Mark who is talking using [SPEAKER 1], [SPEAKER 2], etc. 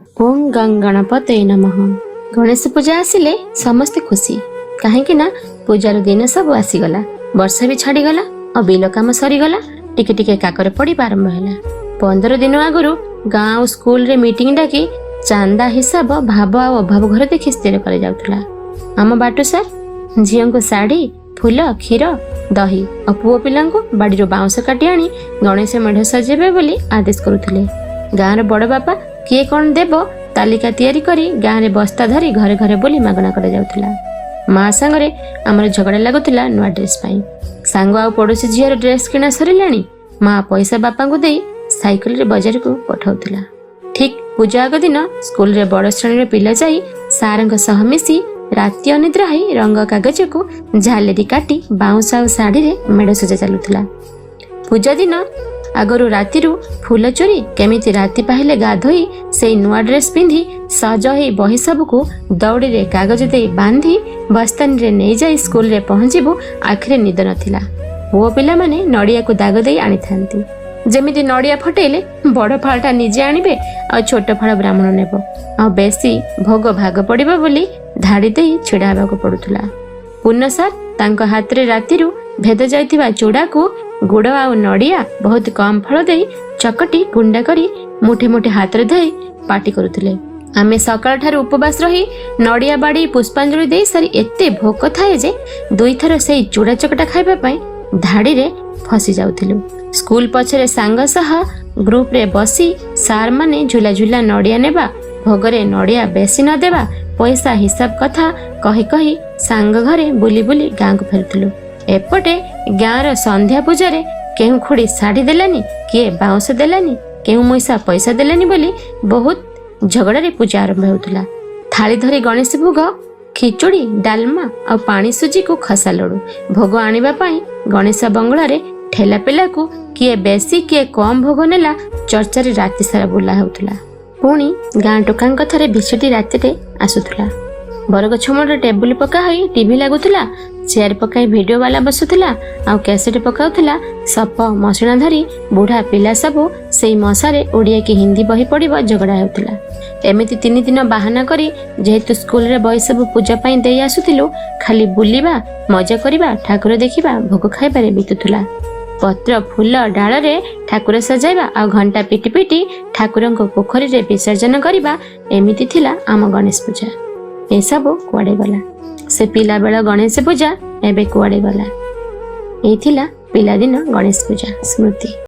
[SPEAKER 1] ଓಂ ଗଂ ଗଣପତୟେ ନମଃ। ଗଣେଶ ପୂଜା ଆସିଲେ ସମସ୍ତେ ଖୁସି, କାହିଁକି ନା ପୂଜାର ଦିନ ସବୁ ଆସିଗଲା। ବର୍ଷା ବି ଛାଡ଼ିଗଲା ଆଉ ବିଲ କାମ ସରିଗଲା। ଟିକେ ଟିକେ କାକର ପଡ଼ିବା ଆରମ୍ଭ ହେଲା। 15 ଦିନ ଆଗରୁ ଗାଁ ଆଉ ସ୍କୁଲରେ ମିଟିଂ ଡାକି ଚାନ୍ଦା ହିସାବ, ଭାବ ଆଉ ଅଭାବ ଘର ଦେଖି ସ୍ଥିର କରାଯାଉଥିଲା। ଆମ ବାଟୁ ସାର୍ ଝିଅଙ୍କୁ ଶାଢ଼ୀ, ଫୁଲ, କ୍ଷୀର, ଦହି ଆଉ ପୁଅ ପିଲାଙ୍କୁ ବାଡ଼ିରୁ ବାଉଁଶ କାଟି ଆଣି ଗଣେଶ ମେଢ଼ ସଜେଇବେ ବୋଲି ଆଦେଶ କରୁଥିଲେ। ଗାଁର ବଡ଼ ବାପା କିଏ କ'ଣ ଦେବ ତାଲିକା ତିଆରି କରି ଗାଁରେ ବସ୍ତା ଧରି ଘରେ ଘରେ ବୁଲି ମାଗଣା କରାଯାଉଥିଲା। ମା ସାଙ୍ଗରେ ଆମର ଝଗଡ଼ା ଲାଗୁଥିଲା ନୂଆ ଡ୍ରେସ୍ ପାଇଁ। ସାଙ୍ଗ ଆଉ ପଡ଼ୋଶୀ ଝିଅର ଡ୍ରେସ୍ କିଣା ସରିଲାଣି, ମା ପଇସା ବାପାଙ୍କୁ ଦେଇ ସାଇକେଲରେ ବଜାରକୁ ପଠାଉଥିଲା। ଠିକ୍ ପୂଜା ଆଗ ଦିନ ସ୍କୁଲରେ ବଡ଼ ଶ୍ରେଣୀର ପିଲା ଯାଇ ସାରଙ୍କ ସହ ମିଶି ରାତି ଅନିଦ୍ରା ହେଇ ରଙ୍ଗ କାଗଜକୁ ଝାଲେରି କାଟି ବାଉଁଶ ଆଉ ଶାଢ଼ୀରେ ମେଢ଼ ସଜା ଚାଲୁଥିଲା। ପୂଜା ଦିନ ଆଗରୁ ରାତିରୁ ଫୁଲ ଚୋରି, କେମିତି ରାତି ପାହିଲେ ଗାଧୋଇ ସେଇ ନୂଆ ଡ୍ରେସ୍ ପିନ୍ଧି ସଜ ହେଇ ବହି ସବୁକୁ ଦଉଡ଼ିରେ କାଗଜ ଦେଇ ବାନ୍ଧି ବସ୍ତାନିରେ ନେଇଯାଇ ସ୍କୁଲରେ ପହଞ୍ଚିବୁ, ଆଖିରେ ନିଦ ନଥିଲା। ପୁଅ ପିଲାମାନେ ନଡ଼ିଆକୁ ଦାଗ ଦେଇ ଆଣିଥାନ୍ତି। ଯେମିତି ନଡ଼ିଆ ଫଟେଇଲେ ବଡ଼ ଫାଳଟା ନିଜେ ଆଣିବେ ଆଉ ଛୋଟ ଫାଳ ବ୍ରାହ୍ମଣ ନେବ, ଆଉ ବେଶୀ ଭୋଗ ଭାଗ ପଡ଼ିବ ବୋଲି ଧାଡ଼ି ଦେଇ ଛିଡ଼ା ହେବାକୁ ପଡୁଥିଲା। ପୂର୍ଣ୍ଣ ସାର୍ ତାଙ୍କ ହାତରେ ରାତିରୁ ଭେଦ ଯାଇଥିବା ଚୂଡ଼ାକୁ ଗୁଡ଼ ଆଉ ନଡ଼ିଆ ବହୁତ କମ୍ ଫଳ ଦେଇ ଚକଟି ଗୁଣ୍ଡା କରି ମୁଠେ ମୁଠେ ହାତରେ ଧରି ପାଟି କରୁଥିଲେ। ଆମେ ସକାଳ ଠାରୁ ଉପବାସ ରହି ନଡ଼ିଆ ବାଡ଼ି ପୁଷ୍ପାଞ୍ଜଳି ଦେଇ ସାରି ଏତେ ଭୋକ ଥାଏ ଯେ ଦୁଇଥର ସେଇ ଚୂଡ଼ା ଚକଟା ଖାଇବା ପାଇଁ ଧାଡ଼ିରେ ଫସି ଯାଉଥିଲୁ। ସ୍କୁଲ ପଛରେ ସାଙ୍ଗ ସହ ଗ୍ରୁପରେ ବସି ସାର୍ମାନେ ଝୁଲା ଝୁଲା ନଡ଼ିଆ ନେବା, ଭୋଗରେ ନଡ଼ିଆ ବେଶୀ ନ ଦେବା, ପଇସା ହିସାବ କଥା କହି କହି ସାଙ୍ଗ ଘରେ ବୁଲି ବୁଲି ଗାଁକୁ ଫେରୁଥିଲୁ। ଏପଟେ ଗାଁର ସନ୍ଧ୍ୟା ପୂଜାରେ କେଉଁ ଖୁଡ଼ି ଶାଢ଼ୀ ଦେଲାନି, କିଏ ବାଉଁଶ ଦେଲାନି, କେଉଁ ମଇସା ପଇସା ଦେଲେନି ବୋଲି ବହୁତ ଝଗଡ଼ାରେ ପୂଜା ଆରମ୍ଭ ହେଉଥିଲା। ଥାଳି ଧରି ଗଣେଶ ଭୋଗ, ଖିଚୁଡ଼ି, ଡାଲମା ଆଉ ପାଣି ସୁଜିକୁ ଖସା ଲଡ଼ୁ ଭୋଗ ଆଣିବା ପାଇଁ ଗଣେଶ ବଙ୍ଗଳାରେ ଠେଲା ପେଲାକୁ କିଏ ବେଶୀ କିଏ କମ୍ ଭୋଗ ନେଲା ଚର୍ଚ୍ଚାରେ ରାତି ସାରା ବୁଲା ହେଉଥିଲା। ପୁଣି ଗାଁ ଟୋକାଙ୍କ ଥରେ ଭିସିଡି ରାତିରେ ଆସୁଥିଲା। ବରଗଛ ମୂଳରେ ଟେବୁଲ ପକା ହୋଇ ଟିଭି ଲାଗୁଥିଲା, ଚେୟାର ପକାଇ ଭିଡିଓ ବାଲା ବସୁଥିଲା ଆଉ କ୍ୟାସେଟ ପକାଉଥିଲା। ସପ ମସିଣା ଧରି ବୁଢା ପିଲା ସବୁ ସେଇ ମଶାରେ ଓଡ଼ିଆ କି ହିନ୍ଦୀ ବହି ପଢିବ ଝଗଡ଼ା ହେଉଥିଲା। ଏମିତି 3 ଦିନ ବାହାନା କରି ଯେହେତୁ ସ୍କୁଲରେ ବହି ସବୁ ପୂଜା ପାଇଁ ଦେଇ ଆସୁଥିଲୁ, ଖାଲି ବୁଲିବା, ମଜା କରିବା, ଠାକୁର ଦେଖିବା, ଭୋଗ ଖାଇବାରେ ବିତୁଥିଲା। ପତ୍ର ଫୁଲ ଡାଳରେ ଠାକୁର ସଜାଇବା ଆଉ ଘଣ୍ଟା ପିଟି ପିଟି ଠାକୁରଙ୍କୁ ପୋଖରୀରେ ବିସର୍ଜନ କରିବା, ଏମିତି ଥିଲା ଆମ ଗଣେଶ ପୂଜା। ଏସବୁ କୁଆଡ଼େ ଗଲା? ସେ ପିଲାବେଳ ଗଣେଶ ପୂଜା ଏବେ କୁଆଡ଼େ ଗଲା? ଏଇ ଥିଲା ପିଲାଦିନ ଗଣେଶ ପୂଜା ସ୍ମୃତି।